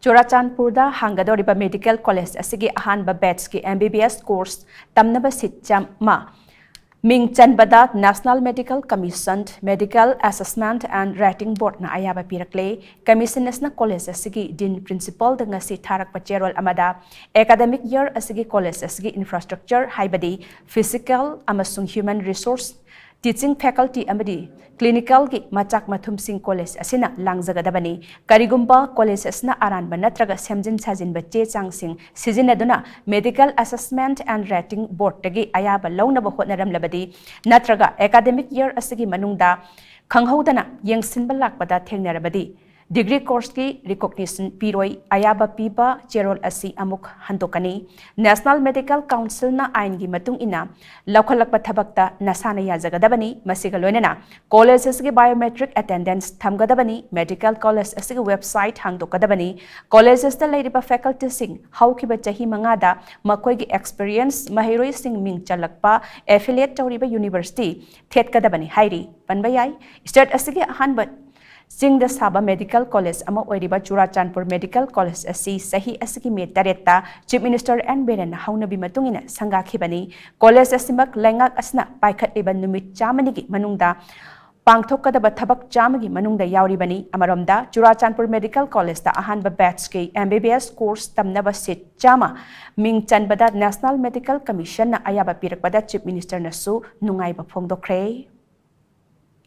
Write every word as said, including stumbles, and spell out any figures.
ꯆꯨꯔꯥꯆꯥꯟꯄꯨꯔꯗ ꯍꯥꯡꯒꯗꯧꯔꯤꯕ medical college ꯑꯁꯤꯒꯤ ꯑꯍꯥꯟꯕ batchꯀꯤ M B B S course ꯇꯝꯅꯕ seat ꯆꯥꯝꯃ ꯃꯤꯡ ꯆꯟꯕꯗ National Medical Commission Medical Assessment and Rating Boardꯅ ꯑꯌꯥꯕ ꯄꯤꯔꯛꯂꯦ꯫ Commission ꯑꯁꯤꯅ college ꯑꯁꯤꯒꯤ dean principalꯗ ꯉꯁꯤ ꯊꯥꯔꯛꯄ ꯆꯦꯔꯣꯜ ꯑꯃꯗ academic year ꯑꯁꯤꯒꯤ college ꯑꯁꯤꯒꯤ infrastructure, ꯍꯥꯏꯕꯗꯤ physical ꯑꯃꯁꯨꯡ human resource, teaching faculty ꯑꯃꯗꯤ clinicalꯒꯤ ꯃꯆꯥꯛ ꯃꯊꯨꯝꯁꯤꯡ college ꯑꯁꯤꯅ ꯂꯥꯡꯖꯒꯗꯕꯅꯤ꯫ ꯀꯔꯤꯒꯨꯝꯕ college ꯑꯁꯤꯅ ꯑꯔꯥꯟꯕ ꯅꯠꯇ꯭ꯔꯒ ꯁꯦꯝꯖꯤꯟ ꯁꯥꯖꯤꯟꯕ ꯆꯦ ꯆꯥꯡꯁꯤꯡ ꯁꯤꯖꯤꯟꯅꯗꯨꯅ Medical Assessment and Rating Boardꯇꯒꯤ ꯑꯌꯥꯕ ꯂꯧꯅꯕ ꯍꯣꯠꯅꯔꯝꯂꯕꯗꯤ ꯅꯠꯇ꯭ꯔꯒ academic year ꯑꯁꯤꯒꯤ ꯃꯅꯨꯡꯗ ꯈꯪꯍꯧꯗꯅ ꯌꯦꯡꯁꯤꯟꯕ ꯂꯥꯛꯄꯗ ꯊꯦꯡꯅꯔꯕꯗꯤ degree courseꯀꯤ recognition ꯄꯤꯔꯣꯏ꯫ ꯑꯌꯥꯕ ꯄꯤꯕ ꯆꯦꯔꯣꯜ ꯑꯁꯤ ꯑꯃꯨꯛ ꯍꯟꯗꯣꯛꯀꯅꯤ꯫ National Medical Councilꯅ ꯑꯥꯏꯟꯒꯤ ꯃꯇꯨꯡ ꯏꯟꯅ ꯂꯧꯈꯠꯂꯛꯄ ꯊꯕꯛꯇ ꯅꯁꯥꯅ ꯌꯥꯖꯒꯗꯕꯅꯤ꯫ ꯃꯁꯤꯒ ꯂꯣꯏꯅꯅ college ꯑꯁꯤꯒꯤ biometric attendance ꯊꯝꯒꯗꯕꯅꯤ꯫ Medical college ꯑꯁꯤꯒꯤ website ꯍꯥꯡꯗꯣꯛꯀꯗꯕꯅꯤ꯫ College ꯑꯁꯤꯗ ꯂꯩꯔꯤꯕ facultyꯁꯤꯡ ꯍꯧꯈꯤꯕ ꯆꯍꯤ ꯃꯉꯥꯗ ꯃꯈꯣꯏꯒꯤ experience, ꯃꯍꯩꯔꯣꯏꯁꯤꯡ ꯃꯤꯡ ꯆꯜꯂꯛꯄ, affiliate ꯇꯧꯔꯤꯕ university ꯊꯦꯠꯀꯗꯕꯅꯤ ꯍꯥꯏꯔꯤ꯫ ꯄꯟꯕ ꯌꯥꯏ, state ꯑꯁꯤꯒꯤ ꯑꯍꯥꯟꯕ ꯆꯤꯡꯗ ꯁꯥꯕ medical college ꯑꯃ ꯑꯣꯏꯔꯤꯕ ꯆꯨꯔꯥꯆꯥꯟꯄꯨꯔ Medical College ꯑꯁꯤ ꯆꯍꯤ ꯑꯁꯤꯒꯤ ꯃꯦ ꯇꯔꯦꯠꯇ Chief Minister ꯑꯦꯟ ꯕꯤꯔꯦꯟꯅ ꯍꯧꯅꯕꯤ ꯃꯇꯨꯡ ꯏꯟꯅ ꯁꯪꯒꯥꯈꯤꯕꯅꯤ꯫ College ꯑꯁꯤꯃꯛ ꯂꯩꯉꯥꯛ ꯑꯁꯤꯅ ꯄꯥꯏꯈꯠꯂꯤꯕ ꯅꯨꯃꯤꯠ ꯆꯥꯝꯃꯅꯤꯒꯤ ꯃꯅꯨꯡꯗ ꯄꯥꯡꯊꯣꯛꯀꯗꯕ ꯊꯕꯛ ꯆꯥꯝꯃꯒꯤ ꯃꯅꯨꯡꯗ ꯌꯥꯎꯔꯤꯕꯅꯤ꯫ ꯑꯃꯔꯣꯝꯗ, ꯆꯨꯔꯥꯆꯥꯟꯄꯨꯔ Medical Collegeꯇ ꯑꯍꯥꯟꯕ batchꯀꯤ M B B S course ꯇꯝꯅꯕ seat ꯆꯥꯝꯃ ꯃꯤꯡ ꯆꯟꯕꯗ National Medical Commissionꯅ ꯑꯌꯥꯕ ꯄꯤꯔꯛꯄꯗ Chief Ministerꯅꯁꯨ ꯅꯨꯡꯉꯥꯏꯕ ꯐꯣꯡꯗꯣꯛꯈ꯭ꯔꯦ꯫